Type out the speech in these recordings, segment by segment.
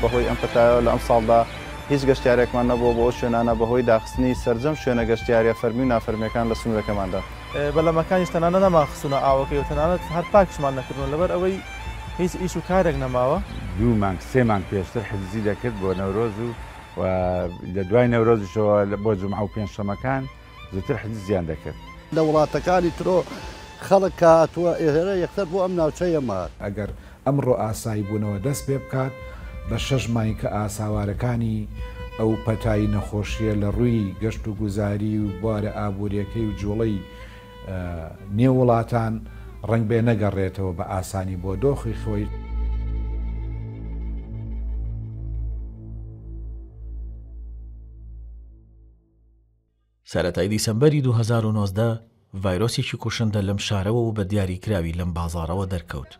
بەهۆی ئەم پەتایەوە لە ئەمساڵدا هیچ گەشتیارێکمان نەبووە بۆ ئەو شوێنانە بەهۆی داخستنی سەرجەم شوێنە گەشتیارییە فەرمی و نافەرمییەکان لە سنوورەکەماندا. بەلەمەکانیش تەنانەت نەمانخستوونە ئاوەکەی و تەنانەت هەر پاکیشمان نەکردوون لەبەر ئەوەی هیچ ئیش و کارێک نەماوە. دوو مانگ سێ مانگ پێشتر حجزی دەکرد بۆ نەورۆز و و لە دوای نەورۆزیشەوە بۆ جومعە و پێنجشەمەکان زووتر حجزیان دەکرد. لە وڵاتەکانی ترۆ خەڵک کە هاتووە ئێرە یەکسەر بۆ ئەم ناوچەیە مات. ئەگەر ئەمڕۆ ئاسایی بوونەوە دەست پێ بکات، بە شەش مانگ کە ئاساوارەکانی ئەو پەتای نەخۆشییە لە ڕووی گەشت و گوزاری و بوارە ئابوورییەکەی و جووڵەی نێو وڵاتان ڕەنگبێ نەگەڕێتەوە بە ئاسانی بۆ دۆخی خۆی. سەرەتای دیسەمبەری 2019 ڤایرۆسێکی کوشندە لەم شارەوە و بە دیاریکراوی لەم بازاڕەوە دەرکەوت.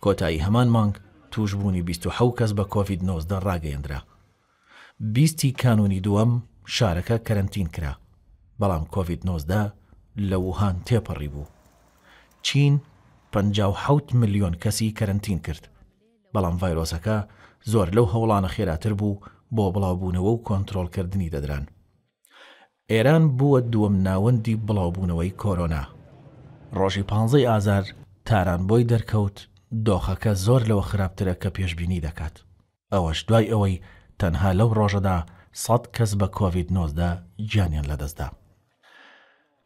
کۆتایی هەمان مانگ تووشبوونی 27 کەس بە کۆڤید 19 ڕاگەیەندرا. بیستی کانوونی دووەم شارەکە کەرەنتین کرا، بەڵام کۆڤید 19 لە ووهان تێپەڕیبوو. چین 57 ملیۆن کەسی کەرەنتین کرد. بەڵام ڤایرۆسەکە زۆر لەو هەوڵانە خێراتر بوو بۆ بڵاوبوونەوە و کۆنترۆڵکردنی دەدران. ئێران بووە دووەم ناوەندی بڵاوبوونەوەی کۆرۆنا. ڕۆژی پانزەی ئازار تاران بۆی دەرکەوت دۆخەکە زۆر لەوە خراپترە کە پێشبینی دەکات، ئەوەش دوای ئەوەی تەنها لەو ڕۆژەدا سەد کەس بە کۆڤید 19 گیانیان لەدەستدا.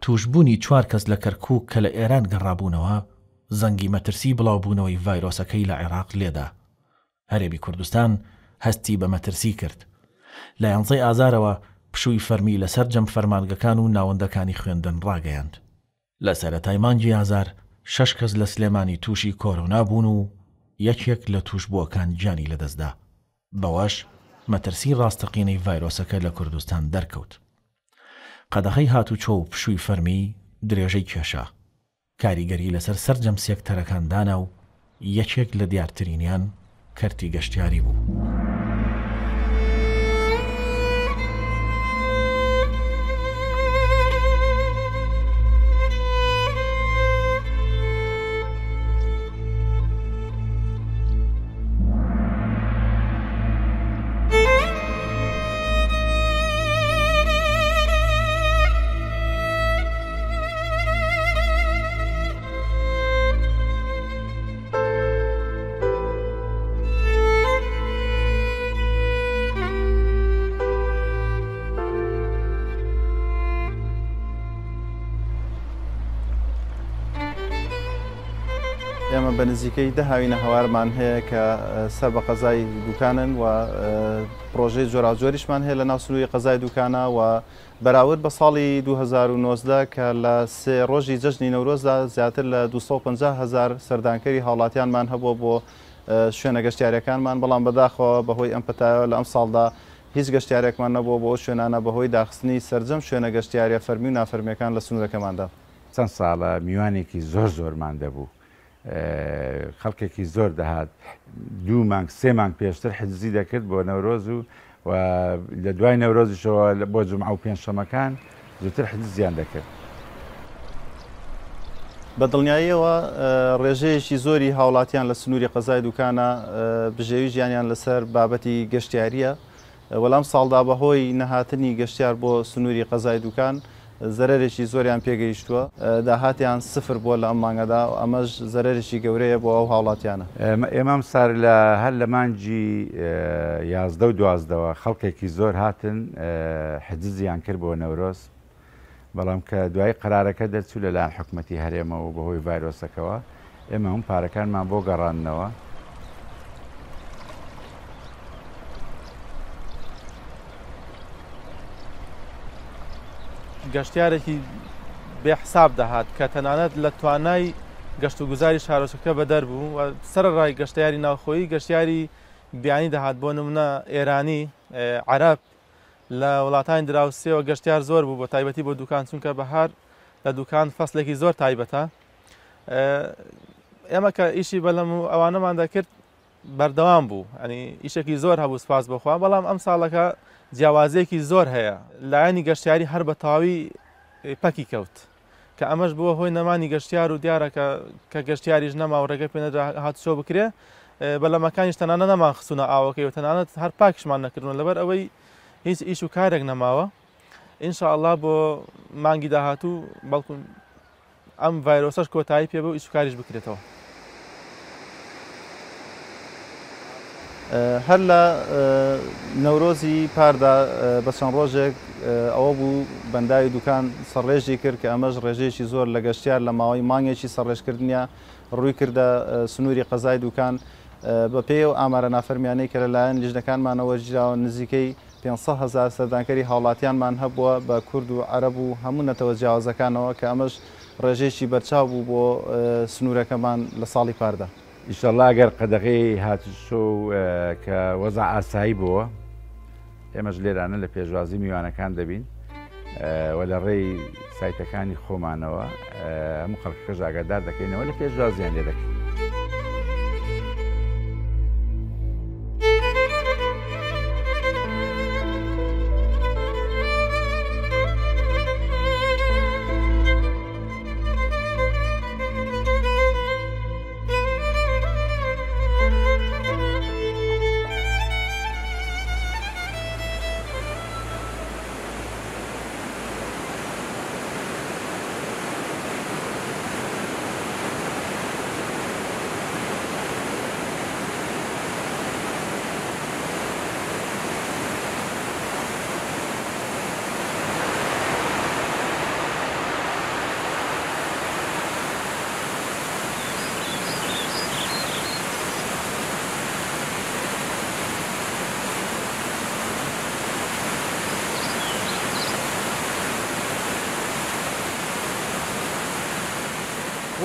تووشبوونی چوار کەس لە کەرکووک کە لە ئێران گەڕابوونەوە، زەنگی مەترسیی بڵاوبوونەوەی ڤایرۆسەکەی لە عێراق لێدا. هەرێمی کوردستان هەستی بە مەترسی کرد. لە یانزەی ئازارەوە پشووی فەرمی لە سەرجەم فەرمانگەکان و ناوەندەکانی خوێندن ڕاگەیاند. لە سەرەتای مانگی ئازار شەش کەس لە سلێمانی تووشی کۆرۆنا بوون و یەکێک لە تووشبووەکان گیانی لەدەستدا. بەوەش مەترسیی ڕاستەقینەی ڤایرۆسەکە لە کوردستان دەرکەوت. قەدەغەی هاتوچۆ و پشووی فەرمی درێژەی کێشا، کاریگەری لەسەر سەرجەم سێکتەرەکان دانا و یەکێک لە دیارترینیان کەرتی گەشتیاری بوو. ئێمە بە نزیکەی دە هاوینە هەوارمان هەیە کە سەر بە قەزای دوکانن و پرۆژەی جۆراوجۆریشمان هەیە لە ناو سنووری قەزای دوکانە و بەراورد بە ساڵی 2019 کە لە سێ ڕۆژی جەژنی نەورۆزدا زیاتر لە 250 هەزار سەردانکەری هاوڵاتیانمان هەبووە بۆ شوێنە گەشتیاریەکانمان، بەڵام بەداخەوە بەهۆی ئەم پەتایەوە لە ئەمساڵدا هیچ گەشتیارێکمان نەبووە بۆ ئەو شوێنانە بەهۆی داخستنی سەرجەم شوێنە گەشتیاریە فەرمی و نافەرمیەکان لە سنوورەکەماندا. چەند ساڵە میوانێکی زۆر زۆرمان دەبوو، خەڵکێکی زۆر دەهات، دوو مانگ سێ مانگ پێشتر حجزی دەکرد بۆ نەورۆز و و لە دوای نەورۆزیشەوە بۆ جومعە و پێنجشەمەکان زووتر حجزیان دەکرد. بە دڵنیاییەوە ڕێژەیەکی زۆری هاوڵاتیان لە سنووری قەزای دوکانە بژێوی ژیانیان لەسەر بابەتی گەشتیارییە، و لەم ساڵدا بەهۆی نەهاتنی گەشتیار بۆ سنووری قەزای دوکان زەرەرێکی زۆریان پێگەیشتووە، داهاتیان سفر بووە لە ئەم مانگەدا و ئەمەش زەرەرێکی گەورەیە بۆ ئەو هاوڵاتیانە. ئێمە ئەمسار لە هەر لە مانگی 11 و دوازدەوە خەڵکێکی زۆر هاتن حجزیان کرد بۆ نەورۆز، بەڵام کە دوایی قەرارەکە دەرچوو لەلایەن حکومەتی هەرێمەوە بەهۆی ڤایرۆسەکەوە ئێمە هەموو پارەکانمان بۆ گەڕاندنەوە. گەشتیارێکی بێ حساب دەهات کە تەنانەت لە توانای گەشت و گوزاری شارۆچکەکە بەدەر بوو و سەرەڕای گەشتیاری ناوخۆیی گەشتیاری بیانی دەهات بۆ نمونە ئێرانی، عەرەب، لە وڵاتانی دراوسێوە گەشتیار زۆر بوو بە تایبەتی بۆ دوکان چونکە بەهار لە دوکان فەسلێکی زۆر تایبەتە ئێمە کە ئیشی بەلەم و ئەوانەمان دەکرد بەردەوام بوو ئەنی ئیشێکی زۆر هەبوو سپاس بخوا بەڵام ئەم ساڵەکە جیاوازیەکی زۆر هەیە لایەنی گەشتیاری هەر بە تەواوی پەکی کەوت کە ئەمەش بووە هۆی نەمانی گەشتیار و دیارە کە کە گەشتیاریش نەما و ڕێگە پێ نەدرا هاتوچۆ بکرێ. بەلەمەکانیش تەنانەت نەمان خستوونە ئاوەکەی و تەنانەت هەر پاکیشمان نەکردوون لەبەر ئەوەی هیچ ئیش و کارێک نەماوە ان شاء اللە بۆ مانگی داهاتوو بەڵکو ئەم ڤایرۆسەش کۆتایی پێ بێ و ئیش و کاریش بکرێتەوە. هەر لە نەورۆزی پاردا بە چەند ڕۆژێک ئەوە بوو بەنداوی دوکان سەرڕێژی کرد کە ئەمەش ڕێژەیەکی زۆر لە گەشتیار لە ماوەی مانگێکی سەرڕێژکردنیا ڕووی کردە سنووری قەزای دوکان. بەپێی ئەو ئامارە نافەرمیانەی کە لەلایەن لیژنەکانمانەوە وەرگیراوە نزیکەی 500,000 سەردانکەری هاوڵاتیانمان هەبووە بە کورد و عەرەب و هەموو نەتەوە جیاوازەکانەوە کە ئەمەش ڕێژەیەکی بەرچاو بوو بۆ سنوورەکەمان لە ساڵی پاردا. ئیشەڵا گەر قەدەغەی هاتوچۆ و کە وەزع ئاسایی بۆوە ئێمەش لێرانە لە پێشوازی میوانەکان دەبین و لە ڕێی سایتەکانی خۆمانەوە هەموو خەڵکەکەش ئاگادار دەکەینەوە لە پێشوازیان لێ دەکەین.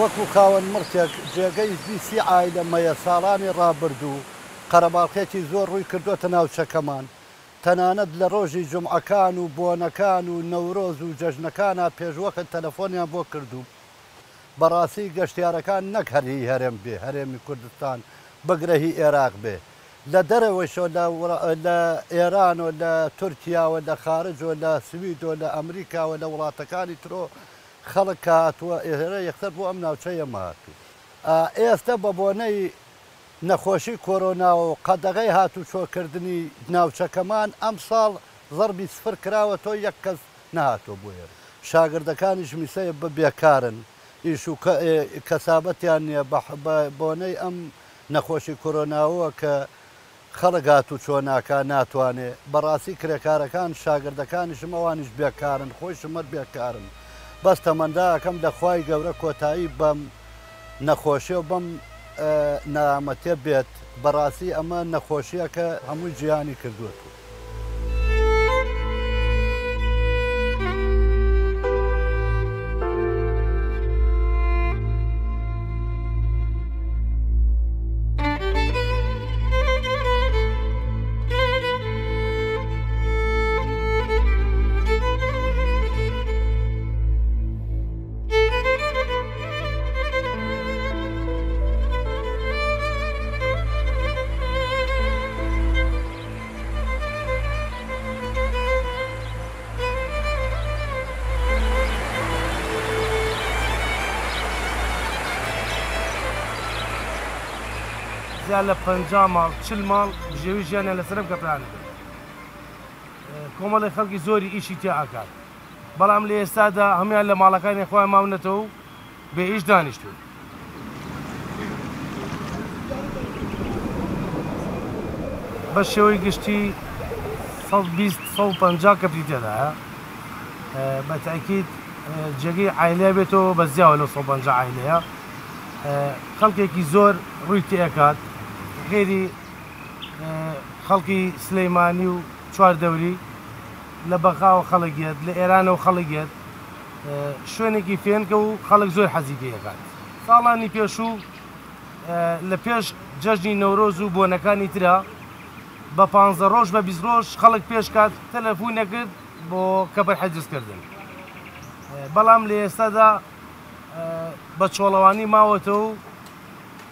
وەکو خاوەن مڵکێک جێگەی 20 عایلە مەیە ساڵانی ڕابردوو قەرەباڵخێکی زۆر ڕووی کردۆتە ناوچەکەمان تەنانەت لە ڕۆژی جومعەکان و بۆنەکان و نەورۆز و جەژنەکانا پێشوەخت تەلەفۆنیان بۆ کردووم بەڕاستی گەشتیارەکان نەک هەر هی هەرێم بێ هەرێمی کوردستان بگرە هی ئێراق بێ لە دەرەوەیشەوە لە لە ئێران و لە تورکیاوە لە خارج و لە سوید و لە ئەمریکاوە لە وڵاتەکانی ترۆ خەڵک کە هاتووە ئێرە یەکسەر بۆ ئەم ناوچەیە هاتوو ئێستە بە بۆنەی نەخۆشی کۆرۆنا و قەدەغەی هاتوچۆکردنی ناوچەکەمان ئەمساڵ زەربی سفر کراوەتەوە یەک کەس نەهاتووە بۆ ئێرە. شاگردەکانیش میسە بە بێکارن ئیش و کەسابەتیان نییە بە بۆنەی ئەم نەخۆشی کۆرۆناوە کە خەڵک هاتوچۆ ناکا ناتوانێ بەڕاستی کرێکارەکان شاگردەکانیشم ئەوانیش بێکارن خۆیشم هەر بێکارم بەس تەمەندا ئەکەم لە خوای گەورە کۆتایی بەم نەخۆشیە و بەم نەهامەتیە بێت بەڕاستی ئەمە نەخۆشیەکە هەمووی جیهانی کردووەتەوە. زیاد لە 50 ماڵ 40 ماڵ بژێوی ژیانیان لەسەر ئەم کەپرانە بێت کۆمەڵی خەڵکی زۆری ئیشی تیا ئەکات بەڵام لە ئێستادا هەموویان لە ماڵەکانی خۆیان ماونەتەوە و بێ ئیش دانیشتوون. بە شێوەی گشتی 120 150 کەپری تێدایە بە تاکید جێگەی عایلە بێتەوە بە زیاوە لەو 150 عایلەیە خەڵکێکی زۆر ڕووی تێکات غێری خەڵکی سلەیمانی و چوار دەوری لە بەغاوە خەڵک یەت، لە ئێرانەوە خەڵک یەت، شوێنێکی فێنکە و خەڵک زۆر حەزی پێ ئەکات. ساڵانی پێشوو لە پێش جەژنی نەورۆز و بۆنەکانی ترا بە پانزە ڕۆژ بە 20 ڕۆژ خەڵک پێش کات تەلەفون ئەکرد بۆ کەپر حجز کردن، بەڵام لە ئێستادا بە چۆڵەوانی ماوەتەوە و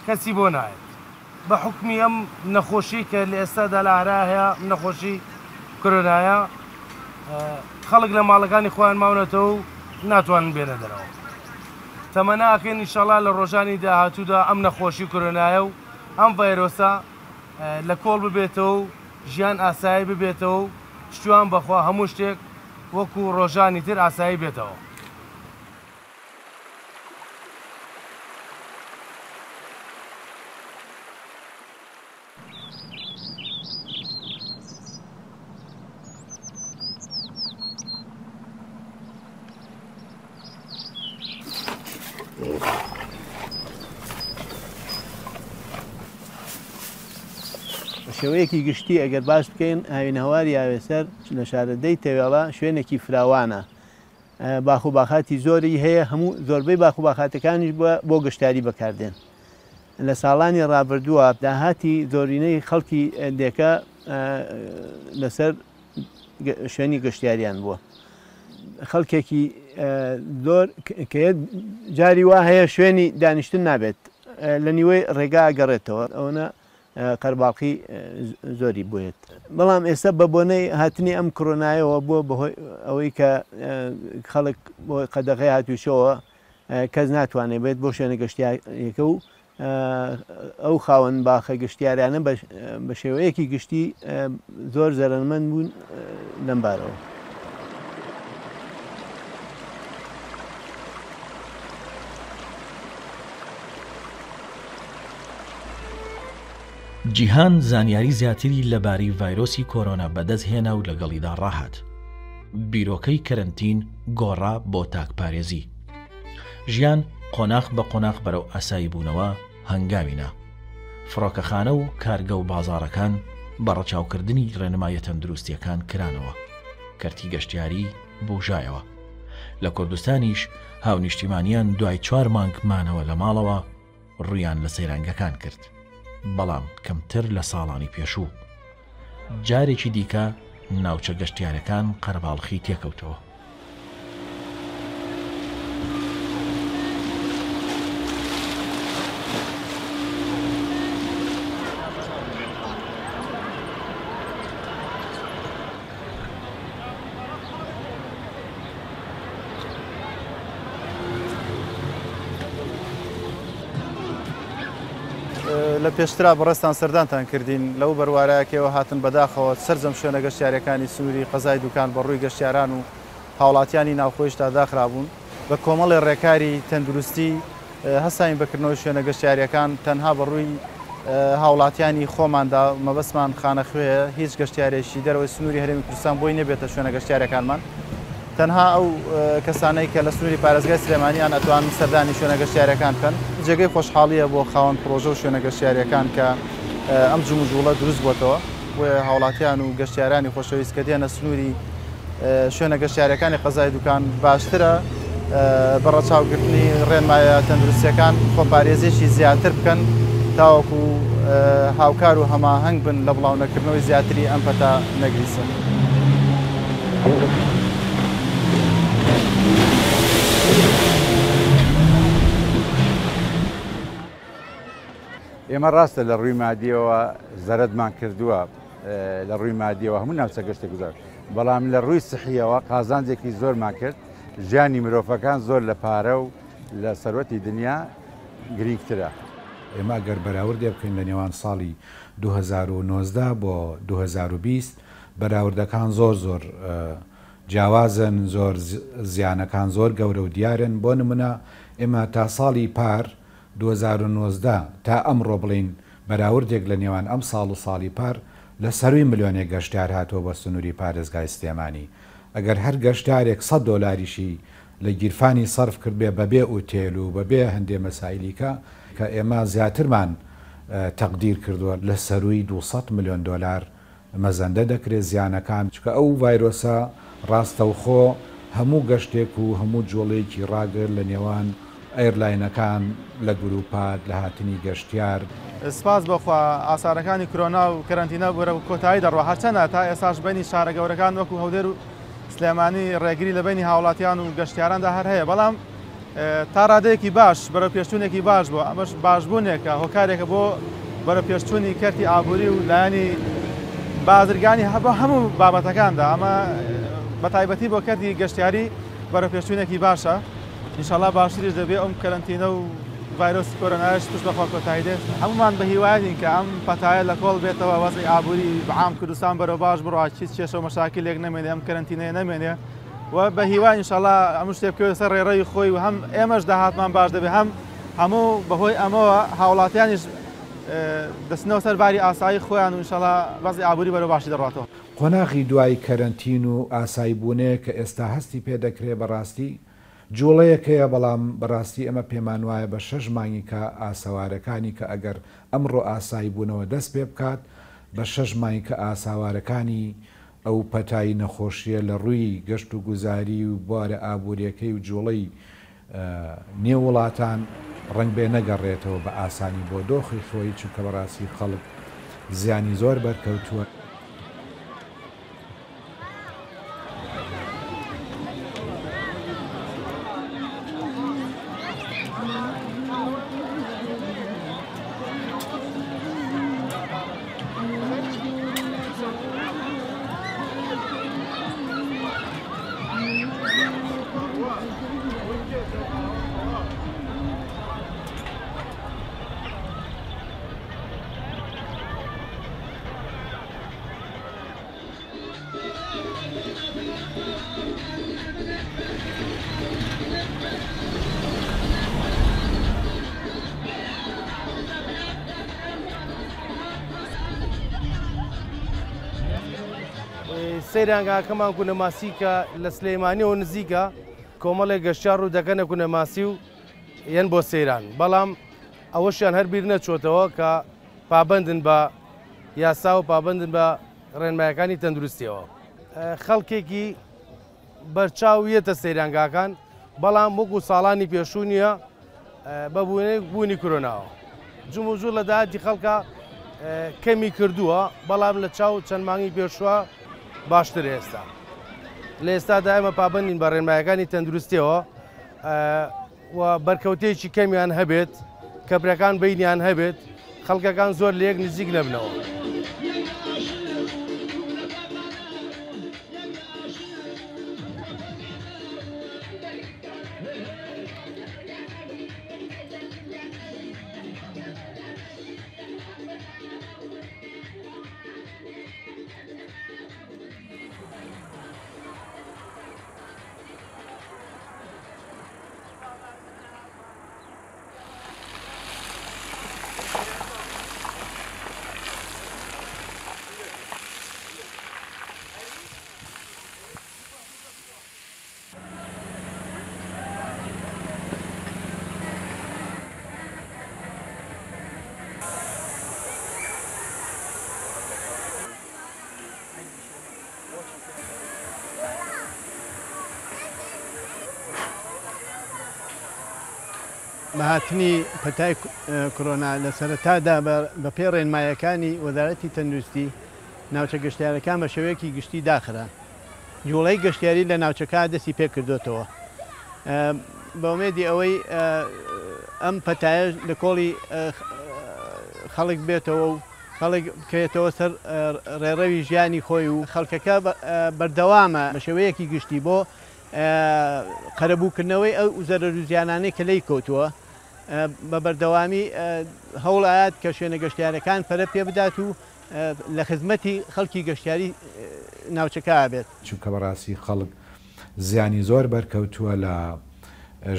کەسی بۆ نایەت. بە حوکمی ئەم نەخۆشیەی کە لە ئێستادا لە ئارا هەیە، نەخۆشی کرۆنایە، خەڵک لە ماڵەکانی خۆیان ماونەتەوە و ناتوانن بێنە دەرەوە. تەمەنا ئەکەین ئینشەڵا لە ڕۆژانی داهاتوودا ئەم نەخۆشی کرۆنایە و ئەم ڤایرۆسە لە کۆڵ ببێتەوە و ژیان ئاسایی ببێتەوە و شتوان بەخوا هەموو شتێک وەکو ڕۆژانی تر ئاسایی بێتەوە. بە شێوەیەکی گشتی ئەگەر باس بکەین هاوینەهەواری ئاوێسەر لە شارەدێی تەوێڵە شوێنێکی فراوانە باخ و باخاتی زۆری هەیە هەموو زۆربەی باخ و باخاتەکانیش بۆ گەشتیاری بەکاردێن لە ساڵانی ڕابردووە داهاتی زۆرینەی خەڵکی دێکە لەسەر شوێنی گەشتیاریان بووە خەڵکێکی زۆر کە جاری وا هەیە شوێنی دانیشتن نابێت لە نیوەی ڕێگا گەڕێتەوە ئەوەنە قەرباڵخی زۆری بۆیەت بەڵام ئێستا بە بۆنەی هاتنی ئەم کرۆنایەوە بووە بەهۆی ئەوەی کە خەڵک بۆ قەدەغەی هاتوچۆوە کەس ناتوانێت بێت بۆ شوێنە گەشتیارەکە و ئەو خاوەن باخە گەشتیارانە بە شێوەیەکی گشتی زۆر زەرەرمەند بوون لەم بارەوە. جیهان زانیاری زیاتری لەبارەی ڤایرۆسی کۆرۆنا بەدەست هێنا و لەگەڵیدا ڕاهات. بیرۆکەی کەرەنتین گۆڕا بۆ تاکپارێزی. ژیان قۆناخ بە قۆناخ بەرەو ئاساییبوونەوە هەنگاوی نا. فڕۆکەخانە و کارگە و بازاڕەکان بە ڕەچاوکردنی ڕێنماییە تەندروستییەکان کرانەوە. کەرتی گەشتیاری بوژایەوە. لە کوردستانیش هاونیشتیمانیان دوای چوار مانگ مانەوە لە ماڵەوە ڕوویان لە سەیرانگەکان کرد، بەڵام کەمتر لە ساڵانی پێشوو. جارێکی دیکە ناوچە گەشتیارەکان قەرەباڵخی تێکەوتەوە. لە پێشترا بەڕێزتان سەردانتان کردین لەو بەروارایەکەوە هاتن بەداخەوە سەرجەم شوێنە گەشتیاریەکانی سنووری قەزای دوکان بە ڕووی گەشتیاران و هاوڵاتیانی ناوخۆیشدا داخرابوون بە کۆمەڵێ ڕێکاری تەندروستی هەستاین بە کردنەوەی شوێنە گەشتیارییەکان تەنها بە ڕووی هاوڵاتیانی خۆماندا، مەبەستمان خانەخوێیە، هیچ گەشتیارێکی دەرەوەی سنووری هەرێمی کوردستان بۆی نەبێتە شوێنە گەشتیاریەکانمان، تەنها ئەو کەسانەی کە لە سنووری پارێزگای سلێمانیان ئەتوانن سەردانی شوێنە گەشتیاریەکان بکەن. جێگەی خۆشحاڵییە بۆ خاوەن پڕۆژە و شوێنە گەشتیاریەکان کە ئەم جموجوڵە دروست بۆتەوە. بۆیە هاوڵاتیان و گەشتیارانی خۆشەویست کە دێنە سنووری شوێنە گەشتیارەکانی قەزای دوکان باشترە بە ڕەچاوگرتنی ڕێنمایە تەندروستیەکان خۆپارێزیی زیاتر بکەن تاوەکو هاوکار و هەماهەنگ بن لە بڵاونەکردنەوەی زیاتری ئەم پەتا نەگریسە. ئێمە ڕاستە لە ڕووی مادیەوە زەرەدمان کردووە لە ڕووی مادیەوە هەموو ناوچە گەشتە گوزار بەڵام لە ڕووی سحیەوە قازانجێکی زۆرمان کرد ژیانی مرۆڤەکان زۆر لە پارە و لە سەروەتی دنیا گرینگترە. ئێمە گەر بەراوردێ بکەین لە نێوان ساڵی 2019 بۆ 2020 بەراوردەکان زۆر زۆر جیاوازن زۆر زیانەکان زۆر گەورە و دیارن بۆ نمونە ئێمە تا ساڵی پار 2019 تا ئەمڕۆ بڵێین بەراوردێک لە نێوان ئەم ساڵ و ساڵی پار لە سەرووی ملیۆنێک گەشتیار هاتووە بۆ سنووری پارێزگای سلێمانی ئەگەر هەر گەشتیارێک سەد دۆلاریشی لە گیرفانی سەرف کردبێ بەبێ ئوتێل و بەبێ هەندێ مەسایلی کە کە ئێمە زیاترمان تەقدیر کردووە لە سەرووی 200 ملیۆن دۆلار مەزەندە دەکرێت زیانەکان، چونکە ئەو ڤایرۆسە ڕاستەوخۆ هەموو گەشتێک و هەموو جوڵەیەکی ڕاگرت لە نێوان ئەیرلاینەکان لە گروپات، لە هاتنی گەشتیار. سپاس بۆ خوا ئاسارەکانی کرۆنا و کەرەنتینە بەرەو کۆتایی دەڕوا، هەرچەندە تا ئێستاش بەینی شارە گەورەکان وەکو هەولێر و سلێمانی ڕێگری لە بەینی هاوڵاتیان و گەشتیاراندا هەر هەیە، بەڵام تا ڕادەیەکی باش بەرەوپێشچوونێکی باش بووە، ئەمەش باشبوونێکە، هۆکارێکە بۆ بەرەوپێشچوونی کەرتی ئابووری و لایەنی بازرگانی بۆ هەموو بابەتەکاندا، ئەمە بە تایبەتی بۆ کەرتی گەشتیاری بەرەوپێشچوونێکی باشە، ئینشاڵڵا باشتریش دەبێت ئەم کەرەنتینە و ڤایرۆسی کۆرۆنایش پشت بەخوا کۆتایی دێت. هەموومان بە هیوایەتین کە ئەم پەتایە لە کۆڵ بێتەوە، وەزعی ئابووری بە عام کوردستان بەرەو باش بڕوا، هیچ کێشە و مەشاکیلێک نەمێنێ، ئەم کەرەنتینەیە نەمێنێ و بە هیوای ئینشاڵڵا هەموو شتێ بکەوێتە سەر ڕێڕەوی خۆی و هەم ئێمەش داهاتمان باش دەبێت، هەم هەموو بەهۆی ئەمەوە هاوڵاتیانیش دەچنەوە سەر باری ئاسایی خۆیان و ئینشاڵڵا وەزعی ئابووری بەرەو باشی دەڕواتەوە. قۆناغی دوای کەرەنتین و ئاسایی بوونەیە کە ئێستا هەستی پێ دەکرێ بەڕاستی جوڵەیەک هەیە بەڵام بەڕاستی ئێمە پێمان وایە بە شەش مانگی کە ئاسەوارەکانی کە ئەگەر ئەمڕۆ ئاسایی بوونەوە دەست پێ بکات بە شەش مانگی کە ئاساوارەکانی ئەو پەتای نەخۆشیە لە ڕووی گەشت و گوزاری و بوارە ئابووریەکەی و جوڵەی نێو وڵاتان ڕەنگبێ نەگەڕێتەوە بە ئاسانی بۆ دۆخی خۆی چونکە بەڕاستی خەڵک زیانی زۆر بەرکەوتووە. سەیرانگاکەمان کونەماسی کە لە سلەیمانیەوە نزیکە، کۆمەڵێک گەشتیار ڕوو دەکەنە کونەماسی و یەن بۆ سەیران، بەڵام ئەوەشیان هەر بیر نەچۆتەوە کە پابەندن بە یاسا و پابەندن بە ڕێنمایەکانی تەندروستیەوە. خەڵکێکی بەرچاو یەتە سەیرانگاکان، بەڵام وەکو ساڵانی پێشوو نییە بە بوونەی بوونی کرۆناوە. جموجوڵ لە داهاتی خەڵکە کەمی کردووە، بەڵام لە چاو چەند مانگی پێشووە باشتر ئێستا. لە ئێستادا ئێمە پابەندین بە ڕێنمایەکانی تەندروستیەوە و بەرکەوتەیەکی کەمیان هەبێت، کەپرەکان بینیان هەبێت، خەڵکەکان زۆر لە یەک نزیک نەبنەوە. بە هاتنی پەتای کۆرۆنا لە سەرەتادا بە پێی ڕێنماییەکانی وەزارەتی تەندروستی ناوچە گەشتیارەکان بە شێوەیەکی گشتی داخران. جوڵەی گەشتیاری لە ناوچەکە دەستی پێکردۆتەوە بە ئومێدی ئەوەی ئەم پەتایە لە کۆڵی خەڵک بێتەوە و خەڵک بکەوێتەوە سەر ڕێڕەوی ژیانی خۆی و خەڵکەکە بەردەوامە بە شێوەیەکی گشتی بۆ قەرەبووکردنەوەی ئەو زەرەر و زیانانەی کە لێی کەوتووە بە بەردەوامی هەوڵ ئەیات کە شوێنە گەشتیارەکان پەرە پێ بدات و لە خزمەتی خەڵکی گەشتیاری ناوچەکە بێت. چونکە بەڕاستی خەڵک زیانی زۆر بەرکەوتووە لە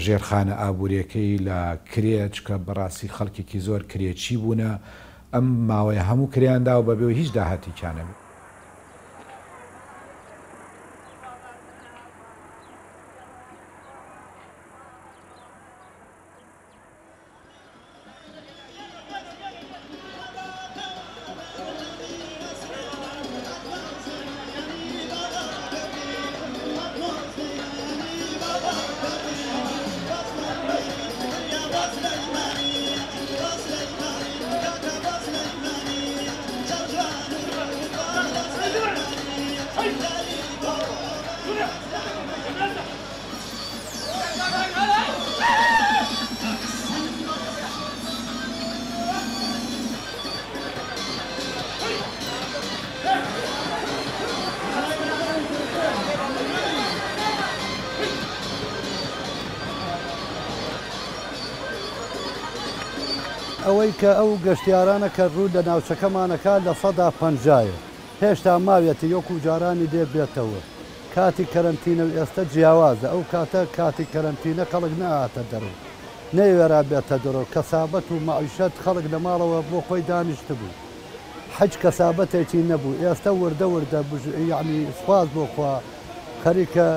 ژێرخانە ئابووریەکەی لە کرێ، چونکە بەڕاستی خەڵکێکی زۆر کرێچی بوونە ئەم ماوەیە هەموو کرێیان داوە بەبێ ئەوەی هیچ داهاتێکیان هەبێت. ئەوەی کە ئەو گەشتیارانە کە ڕوو لە ناوچەکەمان ئەکا 50%یە هێشتا ماویەتی وەکو جارانی لێ بێتەوە کاتی کەرەنتینە و ئێستە جیاوازە ئەو کاتە کاتی کەرەنتینە خەڵک نەئەهاتە دەرەوە نەیوێرا بێتە دەرەوە کەسابەت و مەعیشەت خەڵک لە ماڵەوە بۆ خۆی دانیشتبوو حەج کەسابەتێکی نەبوو ئێستە وردە وردە یەعنی سوپاس بۆ خوا خەریکە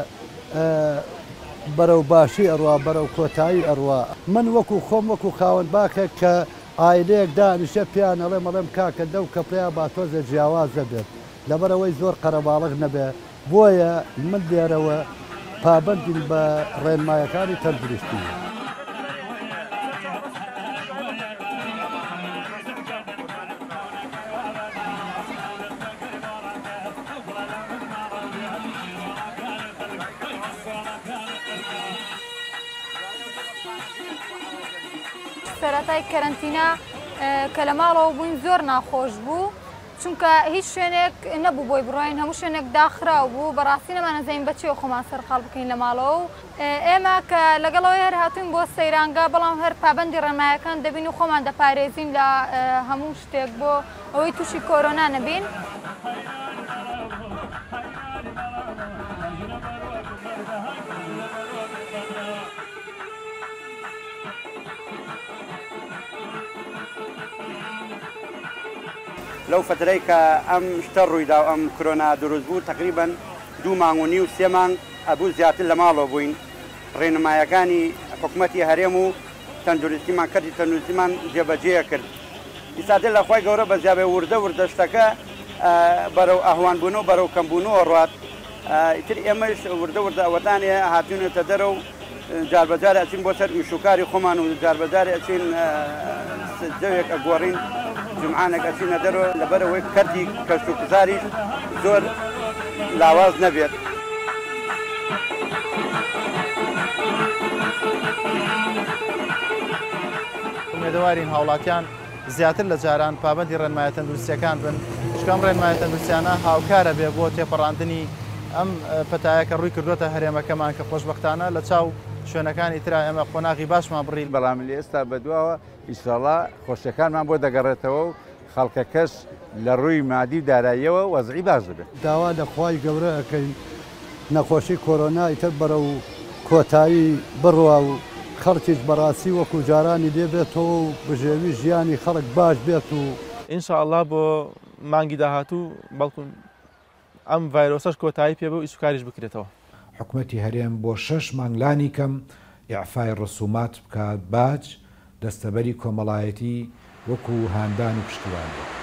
بەرەو باشی ئەڕوا بەرەو کۆتایی ئەڕوا من وەکو خۆم وەکو خاوەن باخێک کە عایلەیەک دانیشێ پێیان ئەڵێم ئەڵێم کاکە لەو کەپرەیا با تۆزێ جیاواز نەبێت لەبەرئەوەی زۆر قەرەباڵغ نەبێ بۆیە من لێرەوە پابەندین بە ڕێنمایەکانی تەندروستی. سەرەتای کەرەنتینە کە لە ماڵەوە بووین زۆر ناخۆش بوو چونکە هیچ شوێنێک نەبوو بۆی بڕۆین هەموو شوێنێک داخراو بوو بەڕاستی نەمانەزانین بە چیەوە خۆمان سەرقاڵ بکەین لە ماڵەوە و ئێمە کە لەگەڵەوەی هەر هاتوین بۆ سەیرانگا بەڵام هەر پابەندی ڕێنمایەکان دەبین و خۆمان دەپارێزین لە هەموو شتێک بۆ ئەوەی تووشی کۆرۆنا نەبین. لەو فەترەی کە ئەم شتە ڕوویدا و ئەم کرۆنا دروست بوو تەقریبەن دوو مانگ و نیو سێ مانگ ئەبوو زیاتر لە ماڵەوە بووین ڕێنمایەکانی حکومەتی هەرێم و تەندروستیمان کەرتی تەندروستیمان جێبەجێ کرد ئیساتێ لە خوای گەورە بەزیابێ وردە وردە شتەکە بەرەو ئەهوان بوون و بەرەو کەم بوونەوە ڕوات ئیتر ئێمەش وردە وردە ئەوەتانێ هاتوینەتە دەرە و جاربەجار ئەچین بۆ سەر ئیشوکاری خۆمان و جاربەجار ئەچین جەوێک ئەگۆڕین جمعانێک ئەچینە دەرەوە لەبەرەوەی کەرتی کەشت و گوزاریش زۆر لاواز نەبێت. ئومێدەوارین هاوڵاتیان زیاتر لە جاران پابەندی ڕێنمایە تەندروستییەکان بن، چونکە ئەم ڕێنمایە تەندروستیانە هاوکارە بێ بۆ تێپەڕاندنی ئەم پەتایە کە ڕووی کردووەتە هەرێمەکەمان کە خۆشبەختانە لە چاو شوێنەکانی ترا ئێمە قۆناغی باشمان بڕی. بەڵام لە ئێستا بەدواوە ئیشەڵا خۆشیەکانمان بۆ دەگەڕێتەوە و خەڵکەکەش لە ڕووی مادی و داراییەوە وەزعی باش دەبێت. داوا لە خوای گەورە ئەکەین نەخۆشی کۆرۆنا ئیتر بەرەو کۆتایی بڕوا و خەڵکیش بەڕاستی وەکو جارانی لێ بێتەوە و بژێوی ژیانی خەڵک باش بێت و. ان شاء اللە بۆ مانگی داهاتوو بەڵکو ئەم ڤایرۆسەش کۆتایی پێ بێ و ئیشوکاریش بکرێتەوە. حکومەتی هەرێم بۆ شەش مانگ لانی کەم ئیعفای ڕسومات بکات، باج، دەستەبەری کۆمەڵایەتی وەکو هاندان و پشتیوانیەک.